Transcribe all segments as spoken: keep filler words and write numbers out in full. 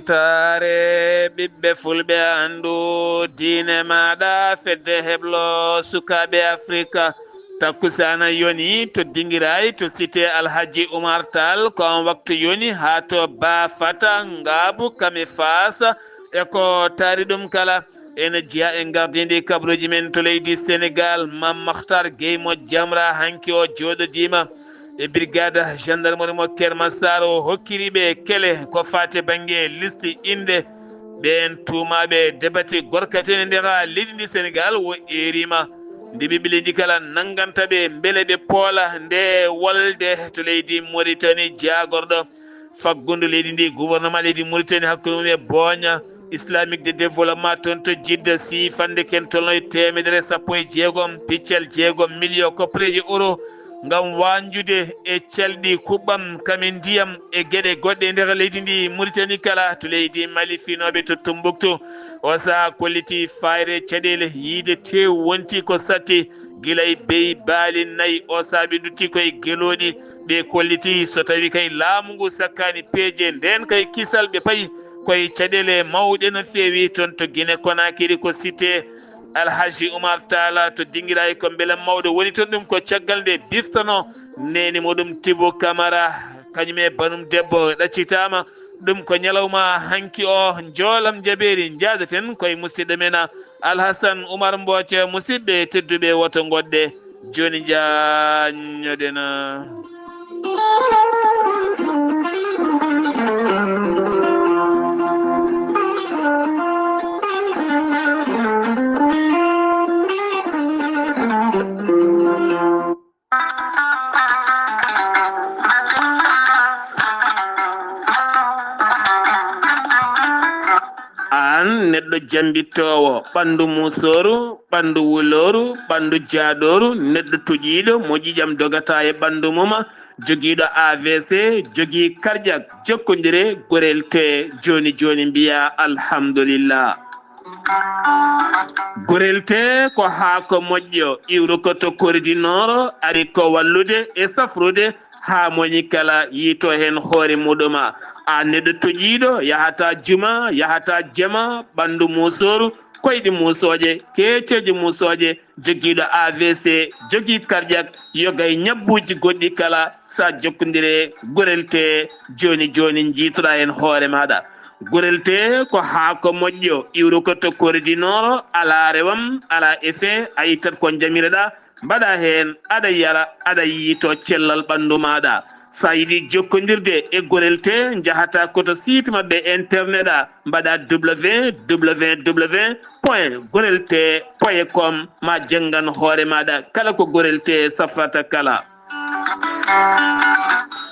Taare ɓiɓɓe fulɓe anndu diine maaɗa fedde heblo sukaaɓe Afrika. Takkusaana yoni to Dingiray to cité Alhaji Umar Tall, ko on waktu yoni haa to Bafata, Ngaabu, Kami Faasa e ko taari ɗum kala. Ene jeyaa e gardindi kabaruuji men to leydi Senegal, Mam Makhtar Gueye mo Jamra hanki o jooɗodiima e brigade gendarmerie mo Keur Massar, o hokkiri ɓe kele ko faati bannge liste innde ɓeen tuumaaɓe debati gorkaten e nder leydi ndi Senegal o eeriima nde ɓiɓɓe leydi kala nannganta ɓe mbele ɓe poola nde wolde to leydi Mauritanie jaagorɗo faggudu leydi ndi, gouvernement leydi Mauritanie hakkunde mum e Booña Islamique de Développement toon to Jidda, siifande ken tolno e teemedere sappo e jeegom piccal jeegom million koppareeji euro ngam waanjude e calɗi kuɓɓam kam e ndiyam e geɗe goɗɗe e nder leydi ndi Mauritanie kala to leydi Mali finooɓe to Tumbuktu. O sahaa kolliti fayre caɗeele yiide teew wonti ko satti gila e beyi baali nayi o saabi dutti koye gelooɗi. Ɓe kolliti so tawi kay laamu ngu sakkaani peeje, ndeen kay kisal ɓe payi koye caɗeele mawɗe no feewi toon to Gine Konakiri, ko cité Alhaji Umar Taala to Dingiray, ko mbele mawɗo woni toon. Ɗum ko caggal nde biftano neene muɗum Tibo Kamara, kañum e banum debbo ɗaccitaama. Ɗum ko ñalawma hanki o, njoolam jabeeri, njaadoten koye musidɗo men Alhasan Umar Mbooca. Musidɓe tedduɓe, woto ngoɗɗe. Jooni njaañoɗen. Aan neɗɗo jambittoowo, ɓanndu muusooru, ɓanndu wulooru, ɓanndu jaaɗooru, neɗɗo toƴiiɗo mo ƴiƴam dogata e ɓanndu mum, jogiiɗo A V C, jogii karƴak, jokkondire, gorel tee jooni jooni mbiyaa alhamdulillah. Gorel tee ko haako moƴƴo, iwruko to Kori du Nord, ari ko wallude e safrude haa moni kala yiito heen hoore muɗum. Aan neɗɗo toƴiiɗo, yahata juma, yahata jama, ɓanndu muusooru, koyɗi muusooje, keeceeje muusooje, jogiiɗo A V C, jogii karƴak, yoga e ñabbuuji goɗɗi kala, sa jokkondire gorel tee jooni jooni, njiitoɗaa heen hoore maaɗa. Gorel tee ko haako moƴƴo, iwruko to Kori du Nord, alaa rewam, alaa effet, a ittat ko njamireɗaa, mbaɗa heen, aɗa yara, aɗa yiito cellal ɓanndu maaɗa. Sa yiɗi jokkondirde e gorel tee, njahata ko to site maɓɓe internet a, mbaɗa www point gorel tee point com, ma janngan hoore maaɗa kala ko gorel tee safrata kala.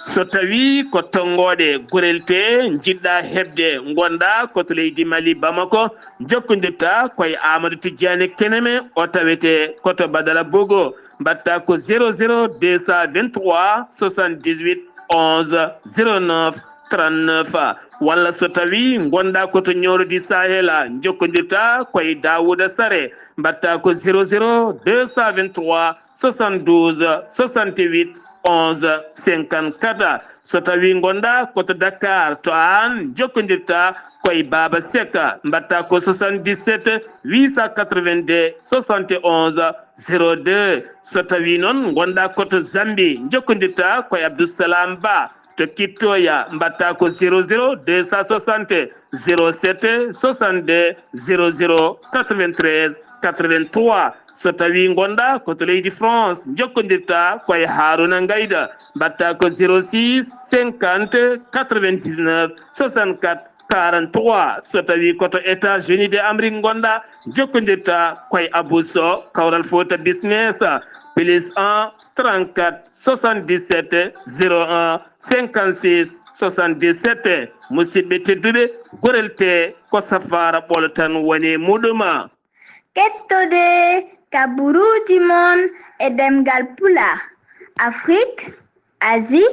So tawii ko tonngooɗe gorel tee njiɗɗa heɓde, ngonɗaa ko to leydi Mali, Bamako, njokkondirta koye Amadou Tidiane Keneme, o tawete ko to Badara Bogo, mbaɗta ko zéro zéro deux cent vingt-trois soixante-dix-huit onze zéro neuf trente-neuf, walla so tawii ngonɗaa ko to Nioro du Sahel, njokkondirta koye Daouda Sare, mbaɗta ko zéro zéro deux cent vingt-trois soixante-douze soixante-huit onze cinquante-quatre. So tawii ngonɗaa ko to Dakar, to aan njokkondirta koye Baaba Sek, mbaɗta ko soixante-dix-sept huit cent quatre-vingt-deux soixante et onze zéro deux. So tawii noon ngonɗaa ko to Zambie, njokkondirta koye Abdou Salam Ba to Kiptoya, mbaɗta ko zéro zéro deux cent soixante zéro sept soixante-deux zéro zéro quatre-vingt-treize quatre-vingt-trois. So tawii ngonɗaa ko to leydi France, njokkondirta koye Haruna Ngayda, mbaɗta ko zéro six cinquante quatre-vingt-dix-neuf soixante-quatre quarante-trois. So tawii ko to États-Unis de Amérique ngonɗaa, njokkondirta koye Abou Sow, Kawral Fouta Business, plus un trente-quatre soixante-dix-sept zéro un cinquante-six soixante-dix-sept. Musidɓe tedduɓe, gorel tee ko safaara ɓolo tan woni muɗum. Kettode kaburuuji mon e ɗemngal Pulaar, Afrique, Asie,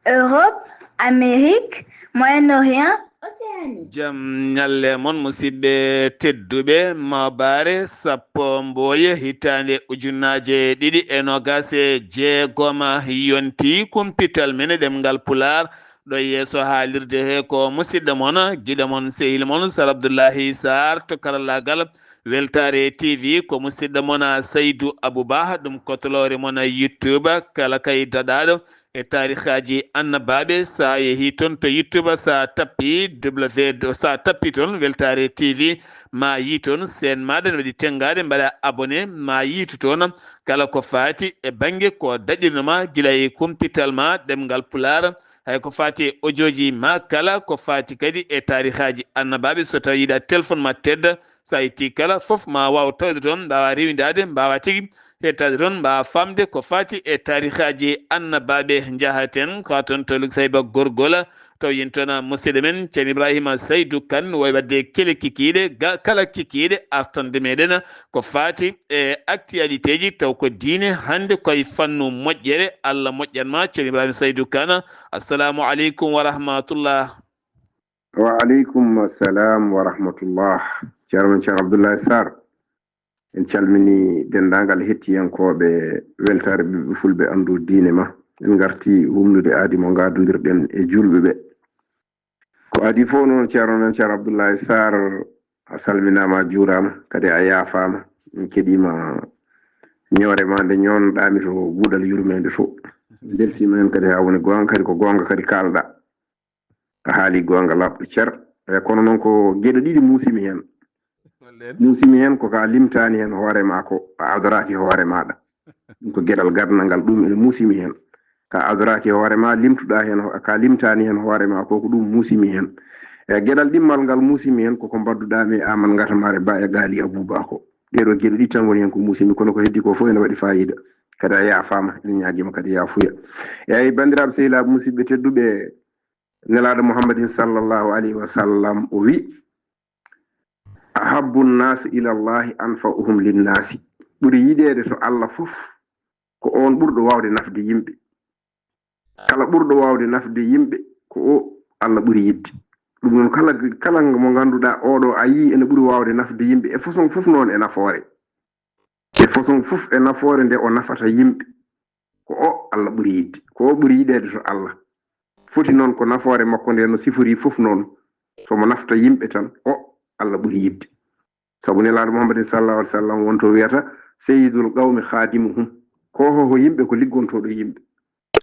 Europe, Amérique, Moyen-Orient, Océanie. Jam ñalle mon, musidɓe tedduɓe, maabaare sappo mbooye hitaande ujunaaje ɗiɗi e noogaas e jeegom yonti kumpital men e ɗemngal Pulaar, Ɗo yeeso haalirde he ko musidɗo mon, giɗo mon, sehil mon, Sar Abdullahi Sarr to karallaagal Weltaare T V. Ko musidɗo mon, Saydu Abou Ba, ɗum ko toloore mon YouTube. Kala kay daɗaaɗo e taarihaaji annabaaɓe, so a yehii toon to YouTube, so a tappi W, so a tappi toon Weltaare T V, ma yii toon seen maaɗa ne waɗi tenngaade, mbaɗa abonné, ma yiitu toon kala ko faati e bannge ko daƴirnoma gila e kumpital ma ɗemngal Pulaar, hay ko faati e ojooji ma kala ko faati kadi e taarihaaji annabaaɓe. So tawi yiɗa téléphone ma tedda, so a itti kala fof ma waaw tawde toon, mbaawa rewindaade, mbaawa tigi hettaade toon, mbaawa faamde ko faati e taarihaaji annabaaɓe. Njahaten ko toon to Luksayba Gorgola, taw yen toon musidɗo men Ceerno Ibrahima Saydu Kan, wayi waɗde kele kikiiɗe, ga-, kala kikiiɗe artande meɗen ko faati e actualité ji, taw ko diine, hannde koye fannu moƴƴere. Allah moƴƴan ma, Ceerno Ibrahima Saydu Kan. Assalamu aleykum wa rahmatullah. Wa aleykum assalam wa rahmatullah. Ceerno men Ceerno Abdoulaye Sarr, en calmini denndaangal hettiyankooɓe Weltaare Ɓiɓɓe Fulɓe Anndu Diine Ma. En ngarti humnude aadi mo ngaadondirɗen e juulɓe ɓe. Ko adii fof noon, Ceerno men Ceerno Abdoulaye Sarr, a salminaama, a juuraama, kadi a yaafaama. En keɗiima ñoore ma nde ñoonɗaami to buuɗal yurmeende to. Mbeltiima heen kadi haa woni goonga, kadi ko goonga kadi kaalɗaa. A haali goonga laaɓɗo cer. E kono noon ko geɗe ɗiɗi muusimi heen. Muusimi heen ko ka limtaani heen hoore ma ko, a adoraaki hoore maaɗa. Ɗum ko geɗal gadnal ngal, ɗum ene muusimi heen. Ka adoraaki hoore ma, limtuɗaa heen, ho-, ka limtaani heen hoore ma ko, ko ɗum muusimi heen. E geɗal ɗimmal ngal muusimi heen, koko mbadduɗaa mi e Aman Ngatamaare Ba e Gaali Abuba ko. Ɗee ɗoo geɗe ɗiɗi tan woni heen ko muusimi, kono ko heddi ko fof ene waɗi faayiida. Kadi a yaafaama, ene ñaagiima kadi yaafuya. Eeyi, banndiraaɓe sehilaaɓe musidɓe tedduɓe, Nelaaɗo Muhammadin sallallahu alayhi wa sallam o wi, "Ahabbu nnaasi ila Allahi anfa'uhum linnaasi." Ɓuri yiɗeede to Allah fof ko oon ɓurɗo waawde nafde yimɓe. Kala ɓurɗo waawde nafde yimɓe ko o Allah ɓuri yiɗde. Ɗum noon kala, kala mo ngannduɗaa oɗo a yii ene ɓuri waawde nafde yimɓe e façon fof noon e nafoore. E façon fof e nafoore nde o nafata yimɓe. Ko o Allah ɓuri yiɗde. Ko o ɓuri yiɗeede to Allah. Foti noon ko nafoore makko nde no sifori fof noon. So mo nafta yimɓe tan, o Allah ɓuri yiɗde. Sabu Nelaaɗo Muhammadin sallallahu alaihi wasallam won to wiyata, "Sayyidul qawmi khadimuhum." Ko hoho yimɓe ko liggontooɗo yimɓe.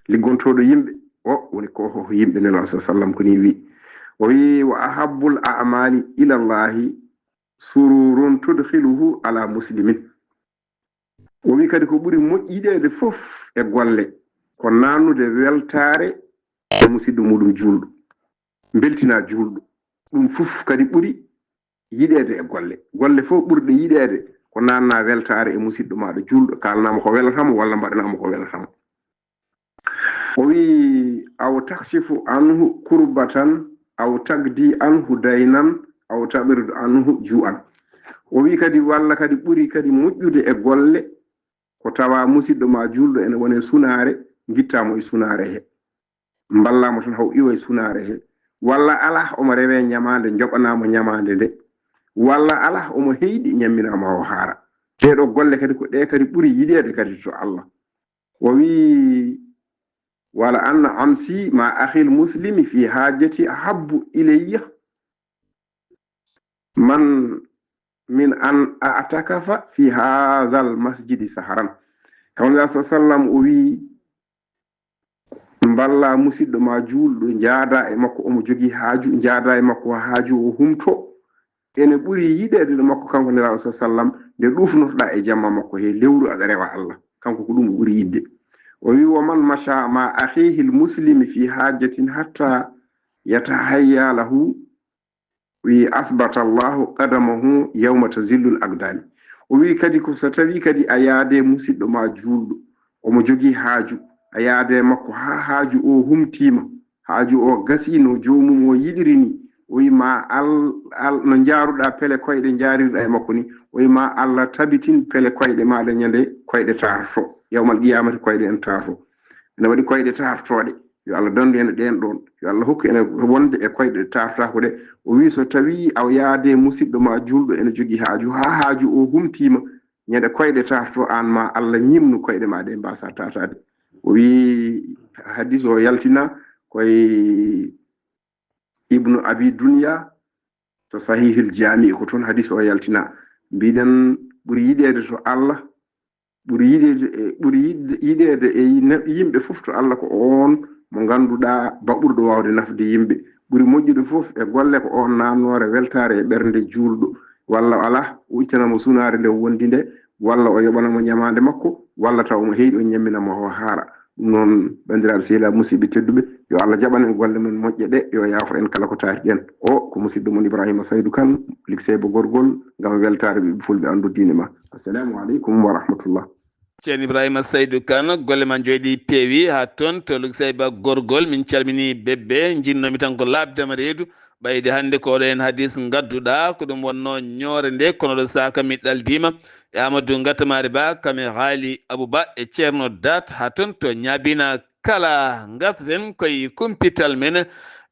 Liggontooɗo yimɓe, o woni ko hoho yimɓe Nelaaɗo sallallahu alaihi wasallam ko ni wi. O wi, "Wa ahabbul a'mali ila Allahi sururun tudkhiluhu ala muslimin." O wi kadi ko ɓuri moƴƴi yiɗeede fof e golle, ko naannude weltaare e musidɗo muɗum juulɗo. Mbeltina juulɗo. Ɗum fof kadi ɓuri yiɗeede e golle. Golle fof ɓurɗe yiɗeede ko naanna weltaare e musidɗo maaɗa juulɗo, kaalanaama ko welata mo walla mbaɗanaama ko welata mo. O wi, "Aw takshifu anhu kurbatan, aw taqdi anhu daynan, aw taqridu anhu ju'an." O wi kadi, walla kadi ɓuri kadi moƴƴude e golle, ko tawa musidɗo ma juulɗo ene wone sunaare, ngitta mo e sunaare he. Mballa mo tan haw iwa e sunaare he. Walla alah omo rewe ñamaande, njoɓana mo ñamaande nde. Walla alah omo heyɗi, ñamminama o haara. Ɗee ɗoo golle kadi ko ɗe kadi ɓuri yiɗeede kadi to Allah. O wi, "Wala anna amsi ma akhil muslimi fi hajati ahabbu ilayya man min an a'takafa fi hazal masjidi saharan." Kamɓe sallam o wi, "Mballa musidɗo ma juulɗo, njaada e makko, omo jogii haaju, njaada e makko haaju o humto. Ene ɓuri yiɗeede ɗo makko kanko Nelaaɗo sallam nde ɗuufnotoɗaa e jamma makko he lewru aɗa rewa Allah." Kanko ko ɗum o ɓuri yiɗde. O wi, "Wa man masha ma akhihil muslimi fi hajatin hatta yatahayya lahu, wi asbata Allahu qadamahu yawma tazillul aqdami." O wi kadi ko so tawi kadi a yaade musidɗo ma juulɗo, omo jogii haaju, a yaade makko haa haaju o humtiima, haaju o gasii no joomum o yiɗiri ni, o wi ma al-, al-, no njaaruɗaa pele koyɗe njaarirɗaa e makko ni, o wi ma Allah tabitin pele koyɗe maaɗa ñande koyɗe taarto, yawmal qiyamati koyɗe en taarto. Ene waɗi koyɗe taartooɗe. Yo Allah dandu en ɗeen ɗoon. Yo Allah hokku en wonde e koyɗe taartaako ɗe. O wi, so tawi a yaade musidɗo ma juulɗo ene jogii haaju, haa haaju o humtiima, ñande koyɗe taarto aan ma Allah ñimnu koyɗe ma ɗe mbasa taataade. O wi, hadis o yaltina, koye Ibnu Abi Dunya, to Sahihil Jami, ko toon hadis o yaltina. Mbiɗen ɓuri yiɗeede to Allah, ɓuri yiɗeede e, ɓuri yiɗde, yiɗeede e yi-, ne-, yimɓe fof to Allah ko oon mo ngannduɗaa baɓurɗo waawde nafde yimɓe. Ɓuri moƴƴude fof e golle ko oon naamnoore weltaare e ɓernde juulɗo. Walla alaa, o ittana mo sunaare nde o wondi nde, walla o yoɓana mo ñamaande makko, walla taw omo heyɗi o ñammina mo o haara. Ɗum noon, banndiraaɓe sehilaaɓe musidɓe tedduɓe, yo Allah jaɓan en golle men moƴƴe ɗe, yo yaafo en kala ko taariɗen. O ko musidɗo mon Ibrahima Saydu Kan, Likseyba Gorgol, ngam weltaare ɓiɓɓe fulɓe anndu diine ma. Assalamu aleykum wa rahmatullah. Ceerno Ibrahima Saydu Kan, golle ma njooɗi peewi haa toon to Likseyba Gorgol. Min calmini bebbe, njinnoomi tan ko laaɓdema reedu. Ɓayde hannde ko oɗo heen hadis ngadduɗaa, ko ɗum wonnoo ñoore nde, kono ɗo saaka mi ɗaldiima e Amadou Ngatamaari Ba, kam e Haali Abou Ba e Ceerno Daat haa toon to Ñaabina kala. Ngarten koye kumpital men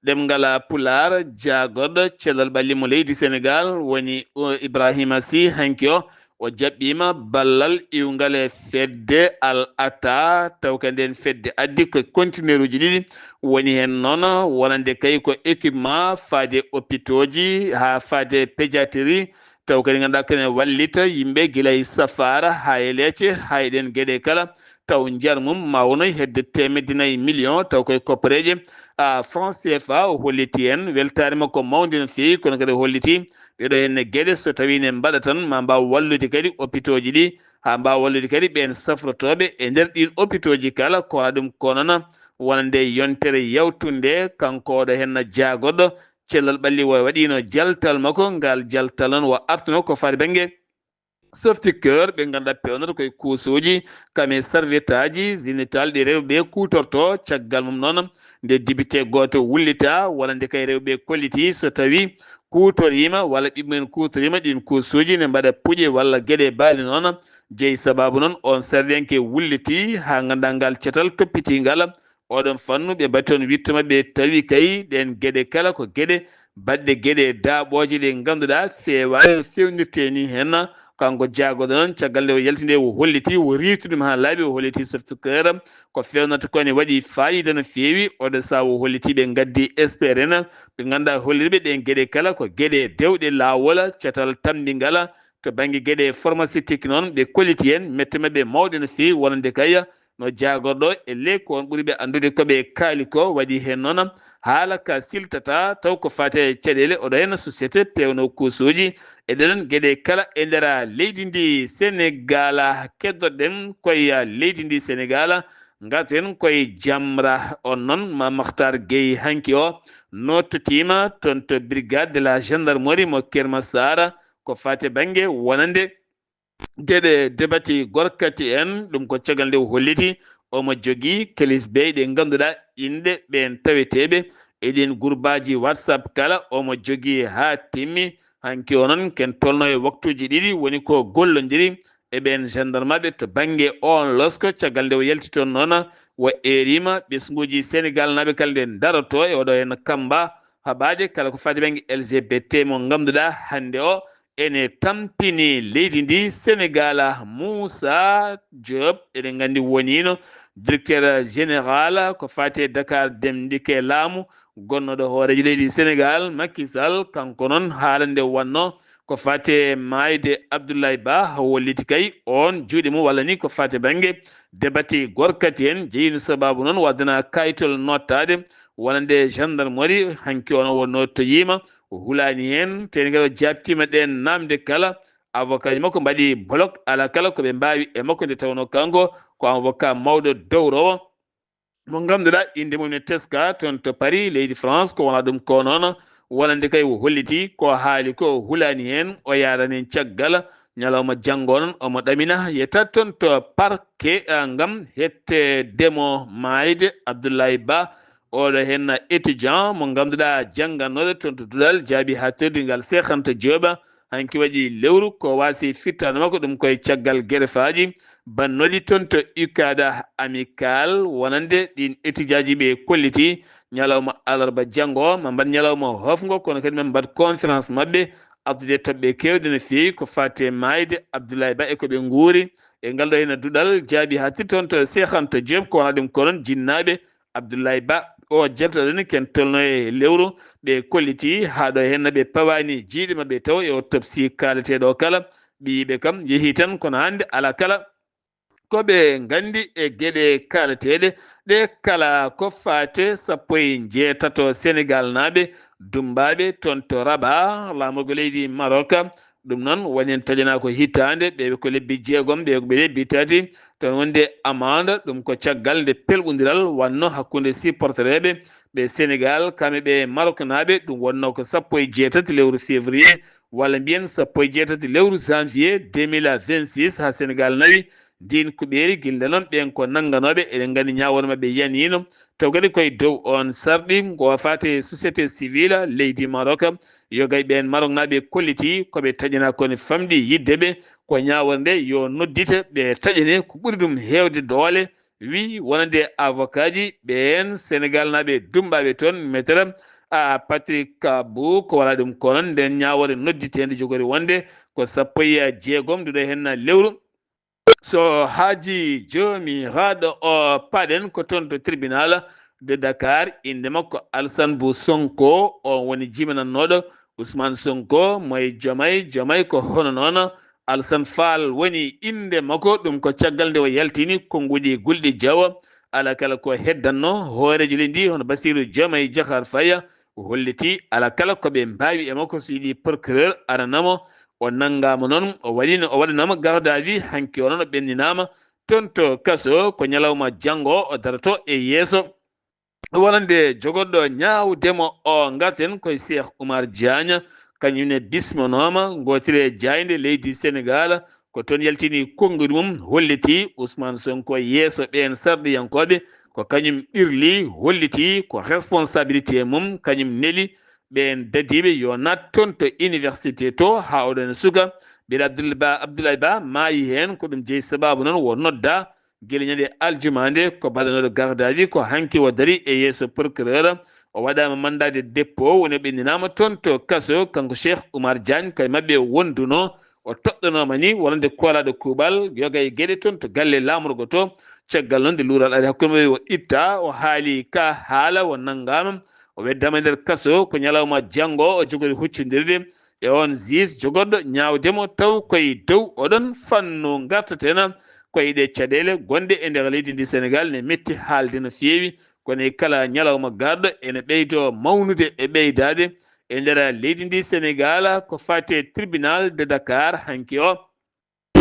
ɗemngal Pulaar, jaagorɗo cellal ɓalli mo leydi Senegaal woni, o, Ibrahima Sy. Hanki o, o jaɓɓiima ballal iwngal e fedde Al Ataa, taw kadi ndeen fedde addi ko conteneeruuji ɗiɗi woni heen noon, wonande kay ko équipement faade hôpitaux ji haa faade pédiatrie, taw kadi ngannduɗaa kene wallita yimɓe gila e safaara haa e leece, haa e ɗeen geɗe kala, taw njar mum ma wonoy hedde teemedde nayi million, taw koye koppareeje, a, franc C F A. O holliti en weltaare makko mawnde no feewi, kono kadi o holliti ɗeɗo henne geɗe so tawi ne mbaɗa tan ma mbaaw wallude kadi hôpitaux ji ɗi, haa mbaawa wallude kadi ɓeen safrotooɓe e nder ɗiin hôpitaux ji kala, ko wona ɗum ko noon wonande yontere yawtunde. Kanko oɗo henne jaagorɗo cellal ɓalli o waɗiino jaltal makko, ngal jaltal noon o artuno ko faati bannge softi cœur, ɓe ngannduɗaa peewnata koye kuusuuji, kam e serviette aji génitale ɗi rewɓe kuutorto. Caggal mum noon, nde dibite gooto wullita, walla nde kay rewɓe kolliti, so tawi kuutoriima walla ɓiɓɓe mum en kuutoriima ɗiin kuusuuji, ne mbaɗa puƴe walla geɗe baali noon. Jeyi sabaabu noon, oon sarɗiyanke wulliti haa ngannduɗaa ngal catal toppitiingal oɗon fannu, ɓe mbaɗi toon wiɗto maɓɓe, tawi kay ɗeen geɗe kala ko geɗe baɗɗe geɗe daaɓooje ɗe ngannduɗaa feewaani no feewnirtee ni heen. Kanko jaagorɗo noon, caggal nde o yalti nde, o holliti, o riiwti ɗum haa laaɓi, o holliti softi cœur ko feewnata ko ne waɗi faayiida no feewi. Oɗo sahaa o holliti ɓe ngaddi S P R N, ɓe ngannduɗaa hollirɓe ɗeen geɗe kala ko geɗe dewɗe laawol, catal tammbingal. To bannge geɗe pharmaceutique noon, ɓe kolliti heen mette maɓɓe mawɗe no feewi, wonande kay no jaagorɗo e ley ko on ɓuri ɓe anndude ko ɓe kaali ko. Waɗi heen noon haala ka siltata taw ko faati e caɗeele, oɗo heen société peewno kuusuuji e ɗeɗon geɗe kala e nder leydi ndi Senegaal. Keddoɗen koye leydi ndi Senegaal, ngarten koye Jamra. On noon ma Makhtar Gueye hanki o nottotiima toon to brigade de la gendarmerie mo Keur Massar, ko faati bannge wonande geɗe debati gorkati en, ɗum ko caggal nde o holliti omo jogii kelis bey ɗe ngannduɗaa inɗe ɓeen taweteeɓe e ɗiin gurbaaji WhatsApp kala, omo jogii haa timmi. Hanki o noon, ken tolno e waktuuji ɗiɗi woni ko gollondiri e ɓeen gendarmeɓe to bannge oon losko, caggal nde o yalti toon noon, o eeriima ɓesnguuji Senegaalnaaɓe kala nde ndaroto e oɗo heen kamba haɓaade kala ko faati bannge L G B T mo ngannduɗaa hannde o ene tampini leydi ndi Senegaal. Moussa Diop, eɗen nganndi, woniino directeur général ko faati e Dakar Dem Dikk e laamu, gonnooɗo hooreejo leydi Senegaal, Macky Sall. Kanko noon, haala nde wannoo ko faati e maayde Abdoulaye Ba, o holliti kay oon juuɗe mum, walla ni ko faati e bannge debati gorkati en, jeyiino sabaabu noon waɗde na kaayitol nottaade wonande gendarmerie. Hanki o noon wonnoo to yiima, o hulaani heen, teeni kadi o jaabtiima ɗeen naamnde kala. Avocat ji makko mbaɗi bloc, alaa kala ko ɓe mbaawi e makko, nde tawnoo kanko ko avocat mawɗo dowrowo mo ngannduɗaa innde mum ne teskaa toon to Paris, leydi France. Ko wonaa ɗum ko noon, wonande kay o holliti ko haali ko, o hulaani heen, o yaarani heen caggal. Ñalawma janngo noon, omo ɗamina yetta toon to parquet, ah, ngam hetteede mo maayde Abdoulaye Ba. Oɗo heen étudiant mo ngannduɗaa janngannooɗo toon to duɗal jaaɓi haa terdingal Cheikh Anta Diop, hanki waɗi lewru ko waasi fittaandu makko, ɗum koye caggal gerefaaji bannooɗi toon to UCAD Amical, wonande ɗiin étudiant ji ɓe kolliti ñalawma alarba janngo, ma mbaɗ ñalawma hofngo, kono kadi ma mbaɗ conférence maɓɓe, addude toɓɓe keewɗe no feewi ko faati e maayde Abdoulaye Ba e ko ɓe nguuri e ngal ɗo heen duɗal jaaɓi haa tiri toon to Cheikh Anta Diop. Ko wonaa ɗum ko noon, jinnaaɓe Abdoulaye Ba o jaltoɗen ken tolno e lewru, ɓe kolliti haa ɗo henna ɓe pawaani jiiɗe maɓɓe taw e autopsie kaalateeɗo kala. Ɓiyiiɓe kam yehi tan, kono hannde alaa kala ko ɓe nganndi e geɗe kaalateeɗe ɗe kala ko faate sappo e njeetato Senegal naaɓe dummbaaɓe toon to Rabat, laamorgo leydi Maroc. Ɗum noon woni en taƴanaa ko hitaande, ɓe ko lebbi jeegom, ɓe ko ɓe lebbi tati. Toon wonde amande, ɗum ko caggal nde pelɓondiral wanno hakkunde supportereeɓe ɓe Senegal, kamɓe ɓe Maroc naaɓe, ɗum wonno ko sappo e jeetati lewru février, walla mbiyen sappo e jeetati lewru janvier deux mille vingt-six, haa Senegal nawi ndin kuɓeeri. Gila noon ɓeen ko nannganooɓe, eɗen nganndi ñaawore maɓɓe yaniino. Taw kadi koye dow oon sarɗi, ko faati e société civile leydi Maroc, yogay ɓeen Maroknaaɓe kolliti ko ɓe taƴanaa ko ne famɗi yidde ɓe, ko ñaawore nde yo noddite ɓe taƴane ko ɓuri ɗum heewde doole, wi wonande avocat ji ɓeen Senegal naaɓe dummbaaɓe toon, Maître a Patrick Kabou, ko wala ɗum ko noon nden ñaawore nodditeende jogori wonde ko sappo e jeegom nduɗo henna lewru. So haaji joomiraaɗo o paɗen ko toon to tribunal de Dakar, innde makko Alsan Bo Sonko, o woni jiminannooɗo Ousmane Sonko, mo e Jomay, Jomay ko hono noon Alsan Fall woni innde makko. Ɗum ko caggal nde o yaltini konnguɗi gulɗi jawo, alaa kala ko heddanno hooreejo leydi ndi hono Bassirou Diomaye Diakhar Faye, o holliti alaa kala ko ɓe mbaawi e makko. So yiɗi procureur aranamo, o nanngaama noon, o waɗino, o waɗanaama garde à vue, hanki o noon o ɓenninaama toon to kaso, ko ñalawma janngo o daroto e yeeso. Wonande jogorɗo ñaawde mo o, ngarten koye Cheikh Oumar Diagne, kañum ne bismanooma ngootire jaaynde leydi Senegal, ko toon yaltini konnguɗi mum, holliti Ousmane Sonko yeeso ɓeen sarɗiyankooɓe, ko kañum ɓirli, holliti ko responsabilité mum, kañum neli ɓeen dadiiɓe yo naat toon to université to, haa oɗon suka. Mbiɗa Abdoul Ba, Abdoulaye Ba maayi heen, ko ɗum jeyi sabaabu noon wo nodda gila ñande aljuma nde, ko baɗanooɗo garde à vue, ko hanki o dari e yeeso procureur. O waɗaama mandat de dépôt, woni o ɓenninaama toon to kaso, kanko Cheikh Oumar Diagne, koye maɓɓe o wonduno. O toɗɗanooma ni wonande koolaaɗo kuuɓal, yoga e geɗe toon to galle laamorgo to. Caggal noon nde luural ari hakkunde maɓɓe, o itta, o haali ka haala, o nanngaama, o weddaama e nder kaso. Ko ñalawma janngo o jogori huccondirde e oon juge jogorɗo ñaawde mo, taw koye dow oɗon fannu ngartaten, koye ɗe caɗeele gonɗe e nder leydi ndi Senegal ne metti haalde no feewi, kono e kala ñalawma garɗo ene ɓeydo mawnude e ɓeydaade e nder leydi ndi Senegal. Ko faati e tribunal de Dakar hanki o,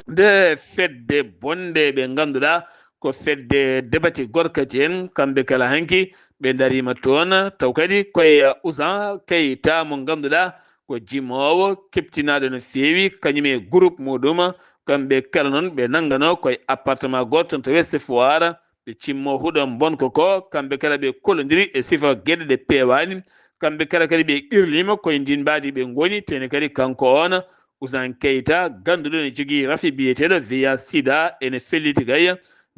nde fedde bonde ɓe ngannduɗaa ko fedde debati gorkati en, kamɓe kala hanki ɓe ndariima toon. Taw kadi koye Ouzan Keita mo ngannduɗaa ko jimoowo keptinaaɗo no feewi, kañum e groupe muɗum, kamɓe kala noon ɓe nanngano koye appartement gooto toon to Ouest Foire. Ɓe cimmo huɗo mbonko ko, kamɓe kala ɓe kollondiri e sifa geɗe ɗe peewaani. Kamɓe kala kadi ɓe qirliima koye ndin mbaadi ɓe ngoni, tene kadi kanko on Ouzan Keita, gannduɗo ne jogii rafi biyeteeɗo V I H sida, ene felliti kay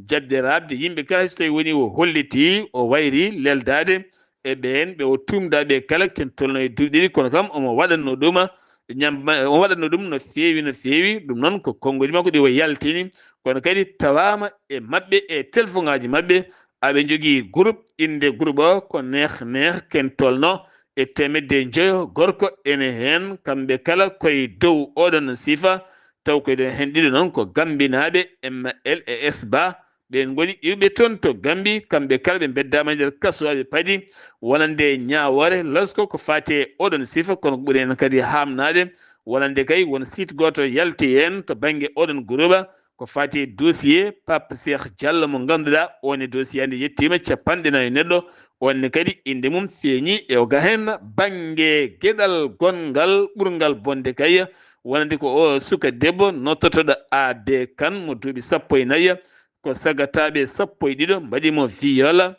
jaɓde raɓde yimɓe kala, so tawi woni o holliti, o wayri leldaade e ɓeen ɓe o tumda ɓe kala, ken tolno e duuɓi ɗiɗi, kono kam omo waɗatno ɗum ñam-, o waɗatno ɗum no feewi, no feewi. Ɗum noon ko konngoli makko ɗi o yaltini, kono kadi tawaama e maɓɓe e telefoŋaaji maɓɓe, aɓe njogii groupe, innde groupe o ko Neex Neex, ken tolno e teemedde njoyo gorko ene heen. Kamɓe kala koye dow oɗon sifa, taw koye dow heen ɗiɗo noon ko Gambinaaɓe, M L e S Ba, ɓeen ngoni iwɓe toon to Gambi. Kamɓe kala ɓe mbeddaama e nder kaso, aɓe padi wonande ñaawoore lasko ko faati e oɗon sifa, kono ko ɓuri heen kadi haamnaade wonande kay won site gooto yalti heen to bannge oɗon groupe, ko faati e dossier Pape Cheikh Diallo mo ngannduɗaa, oon e dossier nde yettiima capanɗe nayi neɗɗo. Oon ne kadi innde mum feeñi e o ga heen bannge geɗal gonngal ɓurngal bonde kay, wonande ko o suka debbo nottotoɗo A B Kane mo duuɓi sappo e nayi, ko sagataaɓe sappo e ɗiɗo mbaɗi mo viol.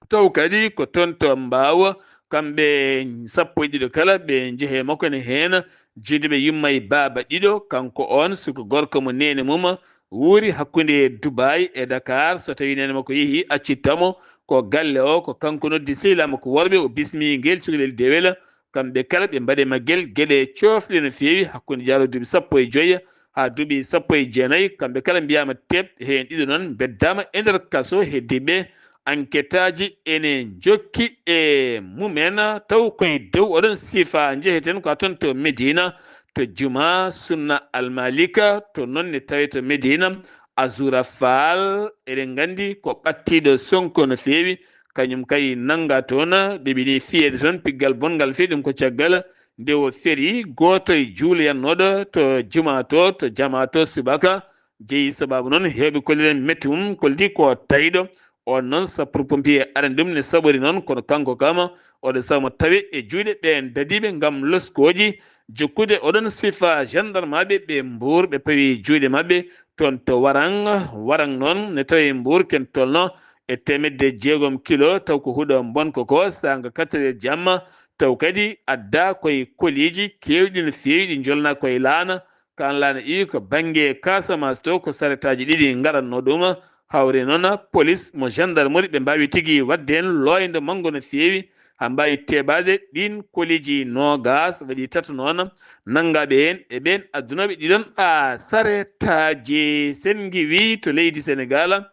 Taw kadi ko toon to Mbaaw, kamɓe sappo e ɗiɗo kala ɓe njehe makko ne heen jiiduɓe yumma e baaba ɗiɗo. Kanko on suka gorko mo neene mum wuuri hakkunde Dubaay e Dakar. So tawi neene makko yehi accitta mo, ko galle o, ko kanko noddi sehilaaɓe makko worɓe, o bismi ngel cukalel dewel. Kamɓe kala ɓe mbaɗe maggel geɗe coofɗe no feewi, hakkunde jaaro duuɓi sappo e joyi haa duuɓi sappo e jeenayi. Kamɓe kala mbiyaama teep, heen ɗiɗo noon mbeddaama e nder kaso, heddiiɓe Anketaaji ene njokki e mumen, taw koye dow oɗon sifa njeheten ko toon to Medina, to Juma Sunna Almalika, to noon ne tawi to Medina, Azura Fall, eɗen nganndi ko ɓattiiɗo Sonko no feewi, kañum kay nannga toon, ɓe ɓini fiyeede toon, piggal bonngal fii ɗum ko caggal nde o feri gooto e juuliyannooɗo to Juma to, to Jama to subaka, jeyi sababu noon heewɓe kolliren metti mum, kolliti ko tawiiɗo, on noon sapeur pompier arani ɗum ne saɓori noon, kono kanko kama oɗo saama tawi e juuɗe ɓeen dadiiɓe ngam loskooji jokkude oɗon sifa gendarmaaɓe ɓe Mbuur, ɓe pawi juuɗe maɓɓe toon to Warang. Warang noon ne tawi Mbuur ken tolno e teemedde jeegom kilo, taw ko huɗo mbonko ko saanga quatre heures jamma, taw kadi adda koye koliiji keewɗi no feewi ɗi njolna koye laana. Kaan laana iwi ko bannge Casamance to, ko saretaaji ɗiɗi ngaranno ɗum, hawri noon police mo gendarmerie, ɓe mbaawi tigi waɗde heen looyndo manngo no feewi, haa mbaawi teɓaade ɗiin koliiji noogaas, waɗi tato noon nanngaaɓe heen e ɓeen addunooɓe ɗiɗon a saretaaji. Sen ngiwi to leydi Senegaal,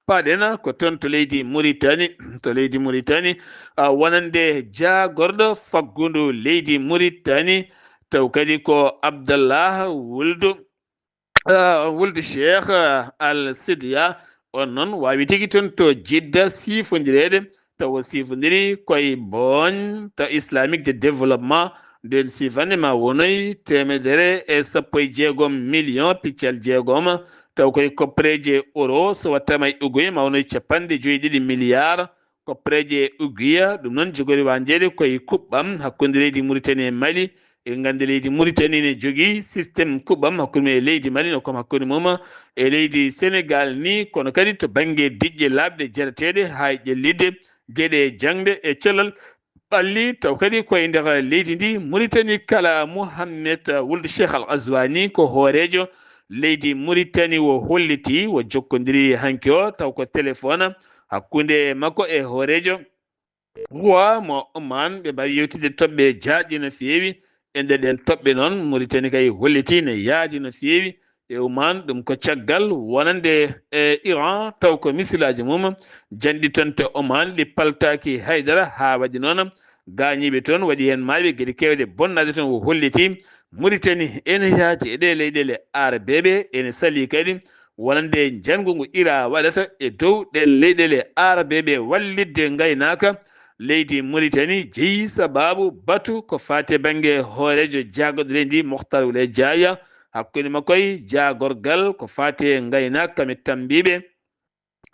paaɗen ko toon to leydi Muritani, to leydi Muritani, a, wonande jaagorɗo faggundu leydi Muritani, taw kadi ko Abdallah Wuldu, a, Wuldu Cheikh, a, Al Sidiya. On noon waawi tigi toon to Jidda siifondireede, tawa siifondiri koye booñ, taw Islamique de Développement, nden siifande ma wonoy teemedere e sappo e jeegom million piccal jeegom, taw koye koppereeje euro, so wattaama e uguye ma wonoy capanɗe joyi ɗiɗi milliard koppereeje uguya. Ɗum noon jogori waanjeede koye kuɓɓam hakkunde leydi Muritani e Mali. En nganndi leydi Muritani ne jogii système kuɓɓam hakkunde mum e leydi Mali, no comme hakkunde mum e leydi Senegaal ni, kono kadi to bannge diƴƴe laaɓɗe jarateeɗe haa e ƴellitde geɗe jaŋde e cellal ɓalli, taw kadi koye nder leydi ndi Muritani kala. Mouhamed Wuld Cheikh Al Ghazouani ko hooreejo leydi Muritani, wo holliti wo jokkondiri hanki o, taw ko téléphone hakkunde makko e hooreejo roi mo Oman. Ɓe mbaawi yewtidde toɓɓe jaajɗe no feewi. E nder ɗeen toɓɓe noon, Muritani kay holliti ne yaadi no feewi e Oman. Ɗum ko caggal wonande e Iran, taw ko misilaaji mum janɗi toon to Oman, ɗi paltaaki haydara, haa waɗi noon gaañiiɓe toon, waɗi heen maayɓe, geɗe keewɗe bonnaade toon. O holliti Muritani ene yaadi e ɗee leyɗeele aarabeeɓe, ene salii kadi wonande njanngu ngu Iran waɗata e dow ɗeen leyɗeele aarabeeɓe wallitde ngaynaaka leydi Muritani. Jeyi sabaabu batu ko faati e bannge hooreejo jaagorɗo leydi ndi, Moctar Ouleye Dia, hakkunde makko e jaagorgal ko faati e ngaynaaka, kam e tammbiiɓe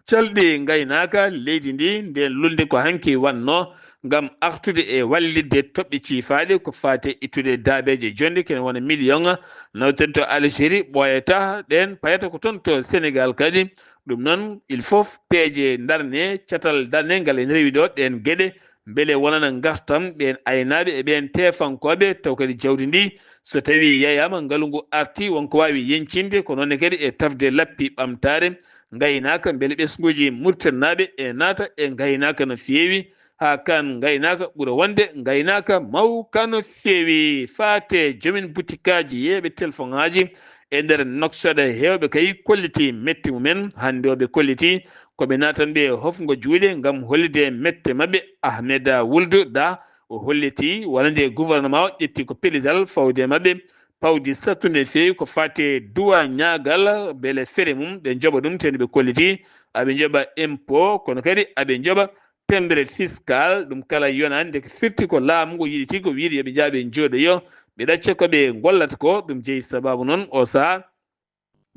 calɗi ngaynaaka leydi ndi. Ndeen luulnde ko hanki wannoo ngam artude e wallitde toɓɓe ciifaaɗe ko faati e ittude daabeeje jonde, kene wona million nawten to Algérie, ɓooyata ɗeen, payata ko toon to Senegaal kadi. Ɗum noon, il faut peeje ndarne, catal darne ngal en rewi ɗo, ɗeen geɗe, mbele wonana ngartam ɓeen aynaaɓe e ɓeen teefankooɓe, taw kadi jawdi ndi, so tawii yayaama, ngalu ngu artii, won ko waawi yeñcinde, ko noon ne kadi e tafde lappi ɓamtaare ngaynaaka, mbele ɓesnguuji Muritaninaaɓe e naata e ngaynaaka no feewi, haa kaan ngaynaaka ɓura wonde ngaynaaka mawka no feewi. Faate joomin butikaaji, yeeyɓe telefoŋaaji e nder Nouakchott, heewɓe kay kolliti mette mumen. Hannde o ɓe kolliti ko ɓe naatanɓe hofngo juuɗe ngam hollitde mette maɓɓe. Ahmeda Wuld Da, o holliti wonande gouvernement o ƴetti ko pellital fawde maɓɓe, pawdi sattunde no feewi ko faati e duwaañaagal, mbele fere mum ɓe njoɓa ɗum, tee no ɓe kolliti aɓe njoɓa impôt, kono kadi aɓe njoɓa pembre fiscal. Ɗum kala yonaani, nde ko firti ko laamu ngu yiɗi tigi ko wiyde yo ɓe njah ɓe njooɗoyo, ɓe ɗacca ko ɓe ngollata ko. Ɗum jeyi sabaabu noon o sahaa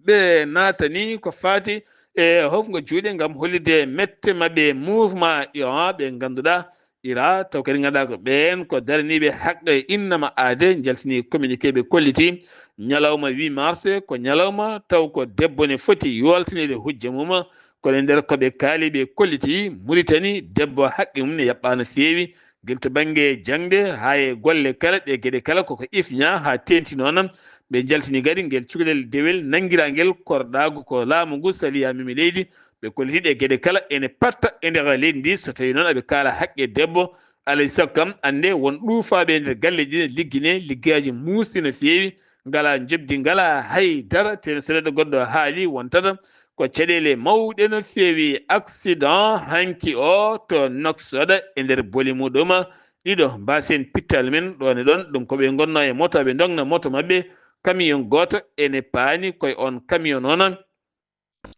ɓe naatani ko faati e hofngo juuɗe ngam hollitde mette maɓɓe mouvement Iran, ɓe ngannduɗaa Iran, taw kadi ngannduɗaa ko ɓeen ko daraniiɓe haqqe innama aade, njaltini communiqué, ɓe kolliti ñalawma huit mars ko ñalawma taw ko debbo ne foti yooltaneede hujja mum, kono e nder ko ɓe kaali, ɓe kolliti Muritani, debbo haqqe mum ne yaɓɓaa no feewi, gila to bannge jaŋde haa e golle kala, ɗe geɗe kala koko ifñaa haa teeŋti noon. Ɓe njaltini kadi ngel cukalel dewel nanngiraangel korɗaagu ko laamu ngu saliyaa memi leydi. Ɓe kolliti ɗe geɗe kala ene patta e nder leydi ndi, so tawii noon aɓe kaala haqqe debbo, alaa e sago kam, annde won ɗuufaaɓe e nder galleeji ɗi ne liggine liggeyaaji muusɗi no feewi, ngalaa njoɓdi, ngalaa hay dara, tee so neɗɗo goɗɗo haali wontata Ko caɗeele mawɗe no feewi. Accident hanki o to Nouakchott e nder boli muɗum ɗiɗo. Mbasen pittaali men ɗon e ɗon. Ɗum ko ɓe ngonnoo e moto, ɓe ndogna moto maɓɓe. Camion gooto ene paani koye on camion noon.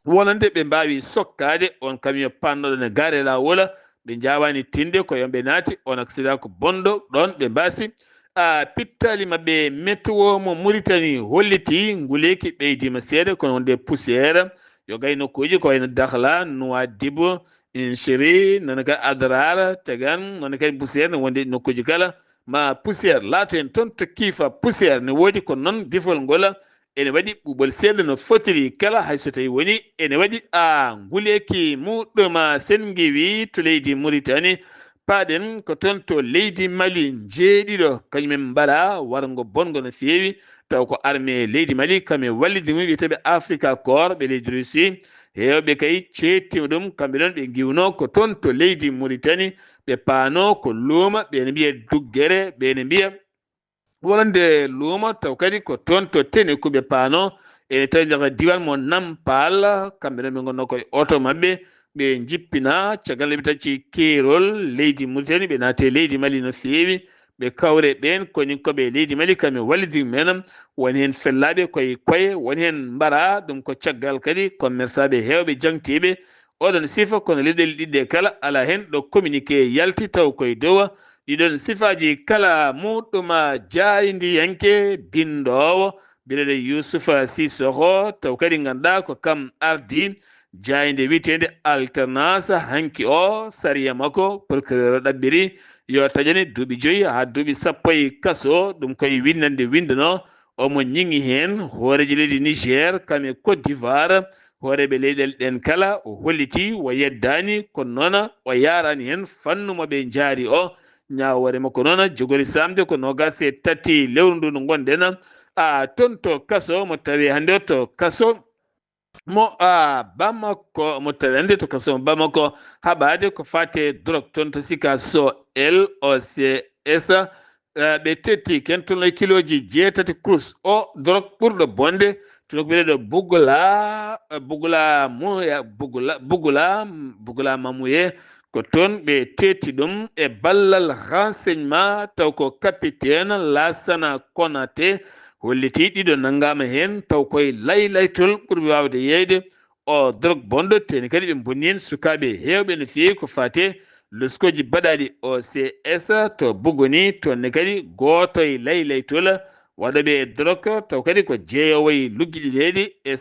Wonande ɓe mbaawi sokkaade on camion paannoɗo ne gaare laawol, ɓe njaawaani tinde ko yon ɓe naati on accident ko bonɗo ɗon ɓe mbaasi. A pittaali maɓɓe météo mo Mauritanie holliti nguleeki ɓeydiima seeɗa kono wonde poussière. Yo gay nokkuuji ko wayno Dakhla, Nouadhibou, Inchiri, noon kadi Adrar, Tegan, noon kadi poussière no wonde nokkuuji kala. Ma poussière laato en toon to kiifa poussière ne woodi kono noon bifol ngol ene waɗi ɓuuɓol seeɗa no fotiri kala hay so tawi woni ene waɗi a nguleeki muɗum a sen ngiwi to leydi Mauritanie. Paaɗen ko toon to leydi Mali njeeɗiɗo kañumen mbara warngo bongo no feewi taw ko armée leydi Mali kam e wallidi mum wiyeteeɓe Africa Corps ɓe leydi Russie. Heewɓe kay ceettima ɗum kamɓe ɗon ɓe ngiwno ko toon to leydi Mauritanie. Ɓe paano ko luuma ɓe ne mbiya duggere ɓe ne mbiya wonande luuma taw kadi ko toon to tene kuɓe paano ene tawi nder diwan mo Nampal. Kamɓe ɗon ɓe ngonno koye oto maɓɓe ɓe jippina caggal nde ɓe tacci keerol leydi Mauritanie ɓe naate leydi Mali no feewi. Ɓe kawre ɓeen koni koɓe leydi Mali kamɓe wallidi men woni heen fellaaɓe koye koye woni heen mbara ɗum ko caggal kadi commerçaɓe heewɓe jangtiiɓe oɗon sifa kono leyɗeele ɗiɗɗe kala alaa heen ɗo communiqué yalti taw koye dow ɗiɗon sifaaji kala muɗum jaayndiyanke binndoowo bireɗe Yusufa Sisoko taw kadi ngannduɗaa ko kam ardi jaaynde wiyeteende alternance hanki o sariya makko procureur ɗaɓɓiri yo taƴane duuɓi joyi haa duuɓi sappo e kaso ɗum koye winndande winnduno omo ñiŋi heen hooreejo leydi Niger kam e Côte d'Ivoire hooreeɓe leyɗeele ɗen kala o holliti o yeddaani kono noon o yaaraani heen fannu mo ɓe njaari o. Ñaawoore makko noon jogori saamde ko noogaas e tati lewru ndu ndu ngonɗen a toon to kaso mo tawi hannde o to kaso mo a Bamako mo tawi hannde to kaso mo Bamako haɓaade ko faate drogue toon to Sikasso L O C S. Ɓe tetti ken tolno e kilooji jeetati krus o drogue ɓurɗo bonde tolno ko wiyeteeɗo bugula bugula muya bugula bugula bugula mamuye. Ko toon ɓe tetti ɗum e ballal renseignement taw ko capitaine Lassana Konaté holliti ɗiɗo nanngaama heen taw koye laylaytol ɓurɓe waawde yeeyde. O drogue bonɗo teeni kadi ɓe mbonni heen sukaaɓe heewɓe no feewi ko faate loskooji baɗaaɗi O C S to Buguni toon ne kadi gooto e laylaytol waɗooɓe e drogue taw kadi ko jeeyoowo e luggiɗireede e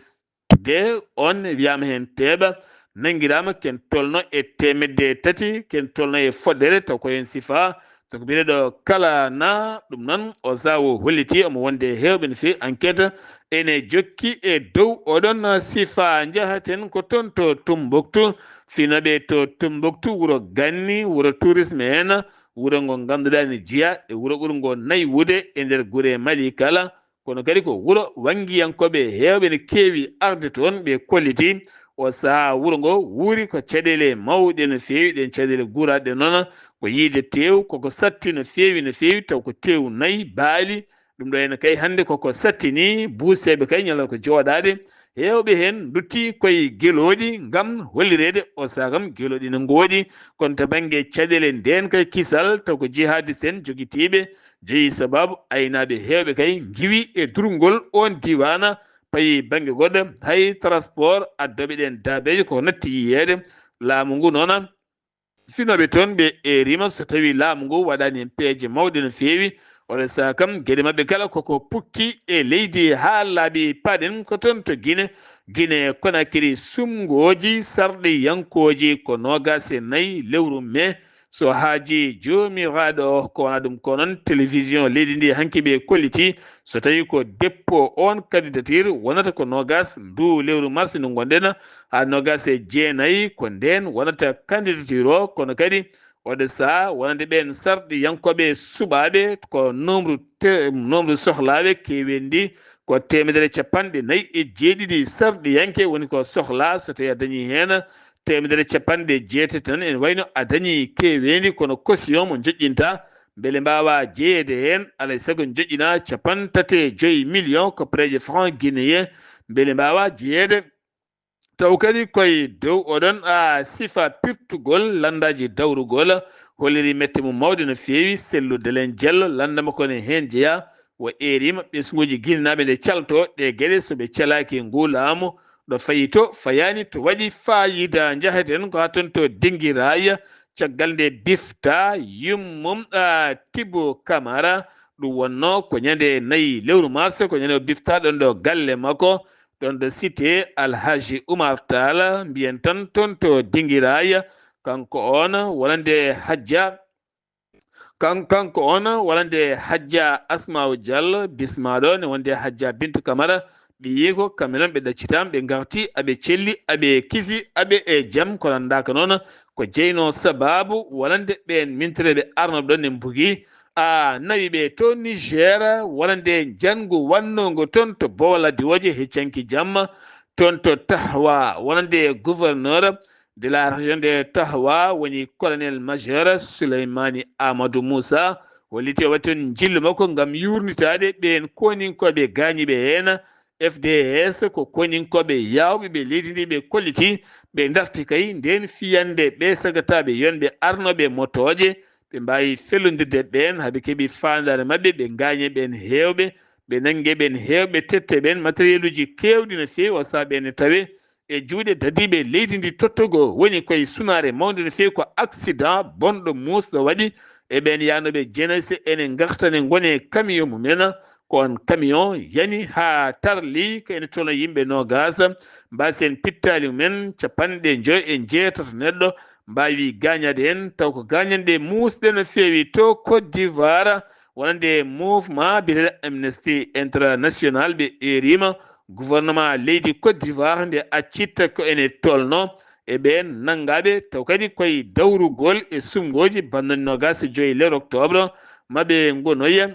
de on wiyaama heen teeɓa nanngiraama ken tolno e teemedde tati ken tolno e foɗɗere taw ko heen sifaa. Donc mbiɗa ɗo kala na ɗum noon o sawo holliti omo wonde heewɓe no feewi enquête ene jokki e dow oɗon sifa njahaten ko toon to Tumbuktu. Finoɓe to Tumbuktu wuro ganni wuro tourisme en wuro ngo ngannduɗaa ne jeya e wuro ɓurgo naywude e nder gure Mali kala. Kono kadi ko wuro wanngiyankooɓe heewɓe ne keewi arde toon ɓe kolliti o sahaa wuro ngo wuuri ko caɗeele mawɗe no feewi ɗen caɗeele guuraaɗe noon ko yiide teew koko satti no feewi no feewi taw ko teew nayi baali. Ɗum ɗo ene kay hannde koko satti ni buuseeɓe kay ñalal ko jooɗaade heewɓe heen ndutti koye gelooɗi ngam hollireede o sahaa kam gelooɗi no ngoodi. Kono to bannge caɗeele ndeen kay kisal taw ko jihadis en jogitiiɓe jeyi sababu aynaaɓe heewɓe kay ngiwi e durngol oon diiwaana payi bannge goɗɗo hay transport addooɓe ɗeen daabeeje koko natti yiyeede. Laamu ngu noon finooɓe toon ɓe eerima so tawi laamu ngu waɗaani heen peeje mawɗe no feewi oɗo saha kam geɗe maɓɓe kala koko pukki e leydi haa laaɓi paɗen ko toon to Gine. Gine Konakiri sumngooji sarɗiyankooji ko noogaas e nayi lewru mee. So haaji joomiraaɗo ko wona ɗum ko noon télévision leydi ndi hanki ɓe kolliti so tawi ko dépôt on candidature wonata ko noogaas ndu lewru mars ndu ngonɗen haa noogaas e jeenayi ko ndeen wonata candidature o kono kadi oɗo saha wonande ɓeen sarɗiyankooɓe suɓaaɓe ko nombre te nombre sohlaaɓe keewendi ko teemedere capanɗe nayi e jeeɗiɗi sarɗiyanke woni ko sohlaa so tawi a dañi heen teemedere capanɗe jeetati tan ene wayno a dañi keeweendi kono caution mo joƴƴinta mbele mbaawa jeyeede heen alay sago joƴƴina capanɗe tati e joyi million ko pereeje franc guinéen mbele mbaawa jeyeede. Taw kadi koye dow oɗon a sifa pirtugol lanndaaji dawrugol, holliri mette mum mawɗe no feewi. Sellu Delen Diallo, lannda makko ne heen jeyaa. Wo eeriima ɓesnguuji Ginenaaɓe nde caltoo ɗee geɗe, so ɓe calaaki e nguu laamu, ɗo fayi to fayaani, to waɗi faayiida. Njaheten ko haa toon to Dinngiraay, caggal nde bifta yummum, a, Tibo Kamara. Ɗum wonnoo ko ñande nayi lewru mars, ko ñande o bifta ɗoon ɗo galle makko, ɗoon ɗo cité Alhaji Oumar Tall, mbiyen tan toon to Dinngiraay. Kanko oon wonande Hajja, kan-, kanko oon wonande Hajja Asma'u Diallo, bismaaɗo ne wonde Hajja Bintu Kamara, ɓe yiyi ko kamɓe noon ɓe ɗaccitaama, ɓe ngarti, aɓe celli, aɓe kisi, aɓe e jam, ko ranndaaka noon ko jeynoo sabaabu wonande ɓeen mintireeɓe arnooɓe ɗoon ne mbugi, a, nawi ɓe to Niger, wonande njanngu wannoo ngu toon to Bowla Diwooje he canki jamma, toon to Tahwa, wonande gouverneur de la région de Tahwa, woni colonel major Souleymani Amadou Moussa, holliti o waɗi toon njillu makko ngam yuurnitaade ɓeen koninkooɓe gaañiiɓe heen. F D S ko koninkooɓe yaawɓe ɓe leydi ndi, ɓe kolliti, ɓe ndarti kay ndeen fiyannde ɓe sagataaɓe yonɓe arnooɓe motooje, ɓe mbaawi fellondirde ɓeen, haa ɓe keɓi faandaare maɓɓe, ɓe ngaañe ɓeen heewɓe, ɓe nannge ɓeen heewɓe, tette ɓeen materieluuji keewɗi no feewi, o sahaa ɓeen ne tawe e juuɗe dadiiɓe leydi ndi. Tottogo woni koye sunaare mawnde no feewi, ko accident bonɗo muusɗo waɗi e ɓeen yahnooɓe jeunesse ene ngartane ngone camion mumen, ko oon camion yani haa tarli, ko ene tolno yimɓe noogaas, mbaasi en pittaali mumen, capanɗe njoyo e njeetato neɗɗo mbaawi gaañaade heen, taw ko gaañanɗe muusɗe no feewi. To Côte d'Ivoire, wonande mouvement biyeteeɗo Amnesty International, ɓe eeriima gouvernement leydi Côte d'Ivoire nde accitta ko ene tolno e ɓeen nanngaaɓe, taw kadi koye dawrugol e suɓngooji banndoni noogaas e joyi lewru octobre, maɓe ngonoya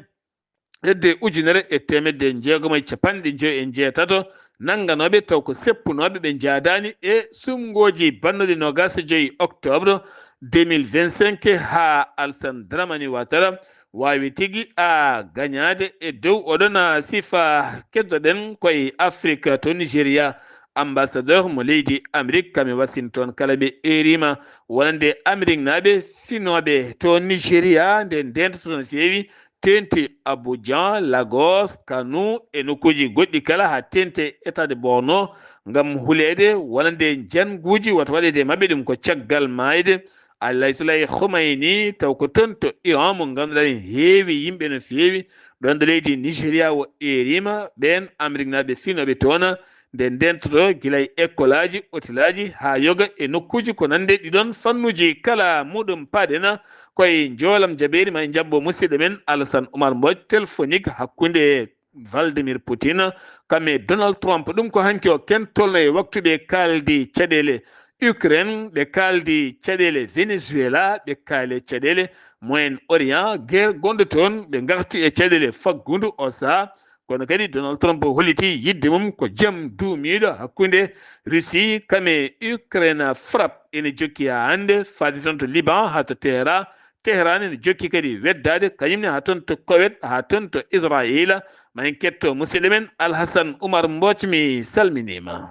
hedde ujunere e teemedde jeegom e capanɗe njoyo e njeetato nannganooɓe, taw ko seppunooɓe ɓe njaadaani e suɓngooji banndoni noogaas e joyi octobre deux mille vingt-cinq, haa Alassane Dramane Ouattara waawi tigi a gañaade. E dow oɗon sifa, keddoɗen koye Afrique to Nigeria, ambassadeur mo leydi Amérique kam e Washington, kala ɓe eeriima wonande Amérique naaɓe finooɓe to Nigeria nde ndeentoto no feewi, teeŋti Abuja, Lagos, Kano e nokkuuji goɗɗi kala, haa teeŋti État de Borno, ngam huleede wonande njannguuji wota waɗeede e maɓɓe, ɗum ko caggal maayde Ayatollah Khomeini, taw ko toon to Iran mo ngannduɗaa ne heewi yimɓe no feewi. Ɗoon ɗo leydi Nigeria o eeriima ɓeen Ameriknaaɓe finooɓe toon nde ndeentoto gila e ekkolaaji, otelaaji haa yoga e nokkuuji ko nanndi e ɗiɗoon fannuuji kala muɗum. Paaɗen koye njoolam jabeeri, ma en njaɓɓo musidɗo men Alassane Oumar Mbodj, téléphonique hakkunde Vladimir Putin, kam e Donald Trump. Ɗum ko hanki o ken tolno e waktu ɓe kaaldi caɗeele Ukraine, ɓe kaaldi caɗeele Venezuela, ɓe kaali caɗeele Moyen Orient, guerre gonɗo toon, ɓe ngarti e caɗeele faggundu o saha. Kono kadi Donald Trump holliti yidde mum ko jam duumiiɗo hakkunde Russie kam e Ukraine. Frappe ene jokki haa hannde, faade toon to Liban haa to Tehran. Tehran ene jokki kadi weddaade, kañum ne haa toon to Koweït, haa toon to Israayiila. Ma en ketto musidɗo men Alhasan Oumar Mbooc, mi salminiima.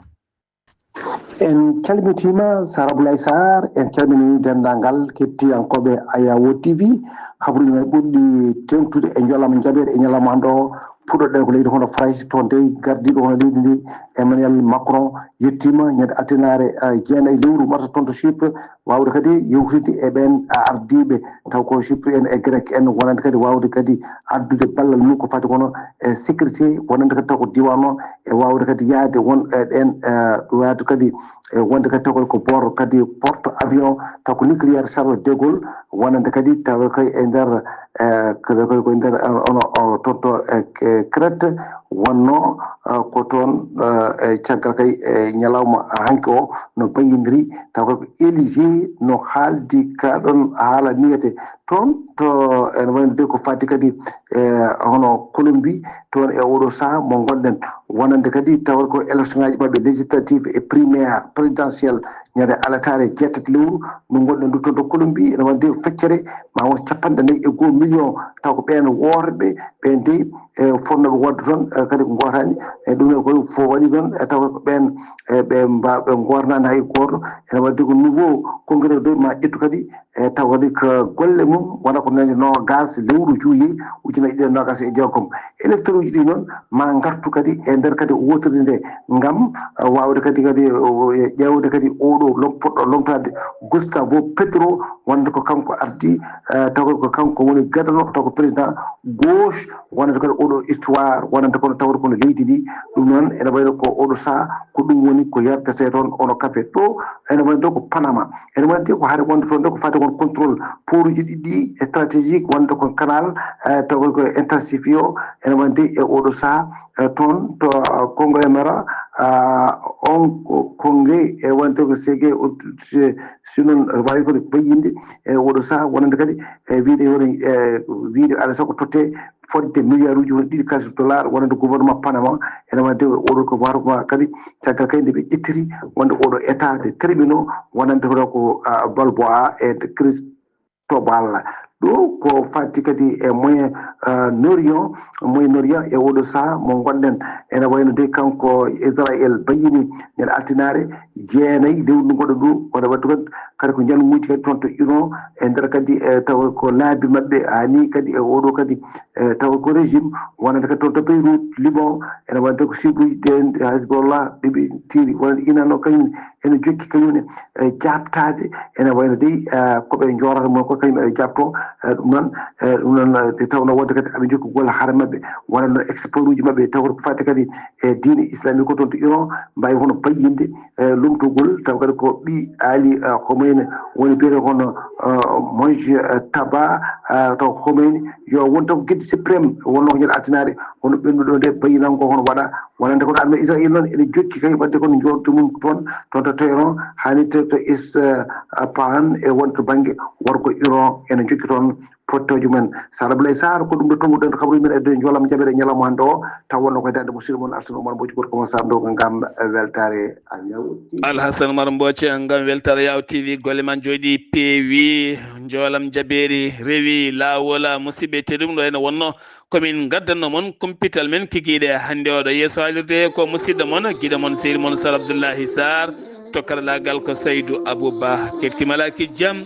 En calmitiima, Sar Abdoulaye Sarr, en calminii denndaangal kettiyankooɓe Ayawo T V. Kabaruuji men ɓurɗi teeŋtude e njolama jabeere e ñalawma hannde o, puɗɗoɗen ko leydi hono Farayse, toon dey gardiiɗo hono leydi ndi, Emmanuel Macron, yettiima ñande altinaare, eh, jeenayi lewru marsa toon to Chypre, waawde kadi yewtidde e ɓeen ardiiɓe, taw ko Chypre en e Grek en, wonande kadi waawde kadi addude ballal mum ko fati kono e sécurité, wonande kadi taw ko diiwaan o, e waawde kadi yahde won e ɗeen, eh, waawde kadi e wonde kadi taw ko bord kadi porte avion, taw ko nucléaire Charles de Gaulle, wonande kadi taw kay e nder, eh, ko, ko, ko e nder, eh, ono, o, toon to, eh, Crète wonno, eh, ko toon, eh, e caggal kay e ñalawma hanki o no bayindiri, taw ko Élysée no haaldi ka ɗon haala niyete toon to, ene wayno de ko fati kadi e hono Colombie, toon e oɗo saha mo ngonɗen, wonande kadi tawata ko élection ngaji maɓɓe législative e primaire présidentielle ñande alataare jeetati lewru ndu ngonɗen ndu toon to Colombie, ene wonde feccere ma won capanɗe nayi e goho million, taw ko ɓeen worɓe ɓe dey e fonnooɓe wonde toon, e kadi ko ngootaani. E ɗum ne koye fof waɗi noon, e tawa ko ɓeen, e ɓe mba-, ɓe ngootaani hay gooto. Ene waɗde ko nouveau congrès de ma ƴettu kadi, e tawa kadi ko golle mum wona ko nande noogaas lewru juillet ujunaaji ɗiɗi e noogaas e jeegom. Électeur uji ɗi noon ma ngartu kadi e nder kadi wootirde nde ngam, eh, waawde kadi, kadi, eh, ƴeewde kadi oɗo lom-, poɗɗo lomtaade Gustavo Petro, wonande ko kanko ardi, eh, tawa ko kanko woni gadano, tawa ko président gauche, wonande kadi oɗo histoire, wonande kono tawde kono leydi ndi. Ɗum noon ene wayno ko oɗo saha ko ɗum woni ko yardete toon ono café ɗo, ene wayno ko Panama. Ene wayno ko haade wonde toon nde ko fate won contrôle port uji ɗiɗi stratégique, wonde ko canal, eh, tawa ko intensifié o, ene wayno e oɗo saha, eh, toon to, eh, Congo Emera, ah, on ko Congo e wonde ko Sege, o, si, si noon wawi ko bayyinde e oɗo saha, wonande kadi e wiide woni, e wiide alaa sago totte fodde milliard uji woni ɗiɗi kalis dollar wonande gouvernement Panama. Ene wayno oɗo ko warma kadi caggal kadi nde ɓe ƴettiri wonde oɗo état de tribunaux wonande hoto ko, ah, Balboa e Cristobal. Ɗo ko fati kadi e Moyen, ah, Orient, Moyen Orient e oɗo saha mo ngonɗen. Ene wayno de kanko Israël bayyini ñande altinaare jeenayi lewru ndu ngoɗo ndu, wona wattu kadi, kadi ko ñalnguuji kadi toon to Iran, e nder kadi, e tawa ko laabi maɓɓe, hani kadi e oɗo kadi, e tawa ko régime, wonande kadi toon to Beyrouth, Liban, ene wonande ko sibuuji ɗen, Hezbollah, ɓe ɓe tiri, wonande Iran o kañum ene jokki kañum ne, e jaabtaade, ene wayno dey, e ko ɓe njoorata mo ko kañum ene jaabto, e ɗum noon, e ɗum noon, e tawnoo wonde kadi aɓe jokki golle hare maɓɓe, wonande export uji maɓɓe, tawa ko fati kadi e diine islamique ko toon to Iran, mbawi hono bayyinde, e, lomtugol, tawa kadi ko ɓii Ali, e, Khomeini woni biyete hono, e, Moj, e, Taba, e, taw Khomeini yo won taw ko guide suprême wonno ko ñande altinaare, hono ɓennuɗo nde bayyinango hono waɗa, wonande kono armée Israël noon ene jokki kay waɗde kono jorto mum toon, toon to Tehran, hani to, to Isfahan e won to banggue worgo Iran ene jokki toon pottooji mumen. Sara Abdoulaye Sarr, ko ɗum ɗo tonguɗen kabaruji men e dow Joolam Jaɓere ñalawma hannde o, taw wonno koye darnde musidɗo mon Arsène Oumar Mbodj, gorko mon Sarr Ndongo ngam weltaare a ñaw. Alhassane Oumar Mbodj ngam weltaare Yaw T V, golle man jooɗi peewi, Joolam Jaɓeeri rewi laawola, musidɓe tedduɓe, ɗum ɗo ene wonno komin gaddanno mon kumpital men kikiiɗe hannde oɗo. Yeeso haalirde ko musidɗo mon, giɗo mon, sehil mon Sar Abdoullahi Sarr, to karalaagal ko Saydou Abou Ba. Kettimalaaki jam,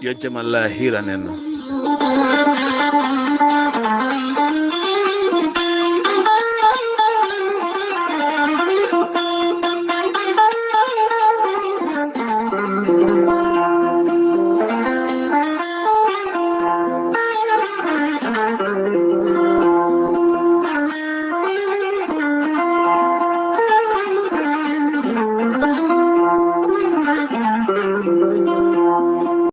yo jam Allah hiran en.